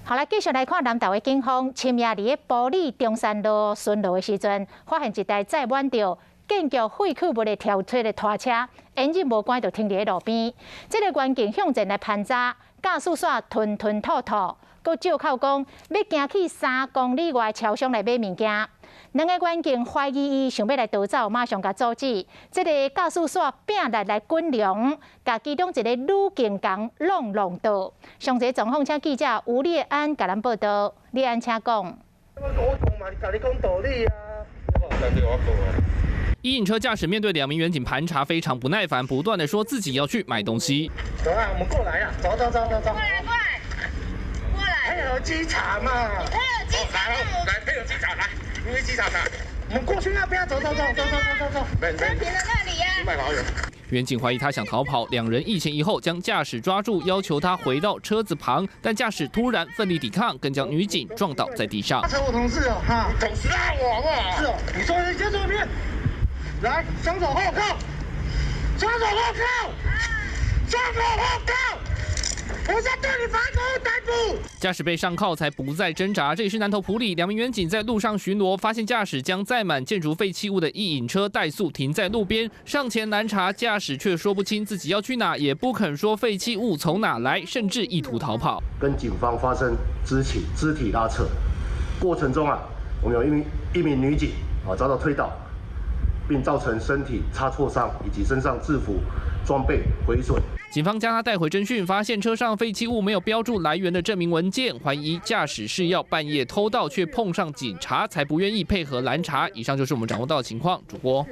好來，繼續來看南投的警方，深夜佇咧埔里中山路巡邏的時陣，發現一台載滿著建築廢棄物的調車的拖車，引擎無關就停佇咧路邊。這个員警向前來盤查，駕駛煞吞吞吐吐，閣借口講欲行去3公里外超商來買物件。兩个員警懷疑伊想欲來逃走，馬上共阻止。這个駕駛煞拼力來滾梁，共其中一个女警工挵挵倒。詳細狀況，請記者吳烈安共咱報道。烈安，請講。我講嘛，共你講道理啊。一引車駕駛面對兩名員警盤查，非常不耐煩，不斷的說自己要去買東西。走啊，我們過來啊，走走走走走。過來過來過來。配合稽查嘛。配合稽查。來來，配合稽查來，因為稽查查。我們過去那邊，走走走走走走走。車停在那裡呀。員警懷疑他想逃跑，兩人一前一後將駕駛抓住，要求他回到車子旁，但駕駛突然奮力抵抗，更將女警撞倒在地上。扯我同事哦，哈，同事啊，我好不好？是哦，你說你先這邊，來，雙手後扣，雙手後扣，雙手後扣。我在對你發口逮捕。駕駛被上銬才不再掙扎。這裡是南投埔里，兩名員警在路上巡邏，發現駕駛將載滿建築廢棄物的一引車怠速停在路邊，上前攔查，駕駛卻說不清自己要去哪，也不肯說廢棄物從哪來，甚至意圖逃跑。跟警方發生肢體拉扯過程中啊，我們有一名女警啊遭到推倒，並造成身體擦挫傷以及身上制服裝備毀損。警方將他帶回偵訊，發現車上廢棄物沒有標註來源的證明文件，懷疑駕駛是要半夜偷盜，卻碰上警察，才不願意配合攔查。以上就是我們掌握到的情況。主播。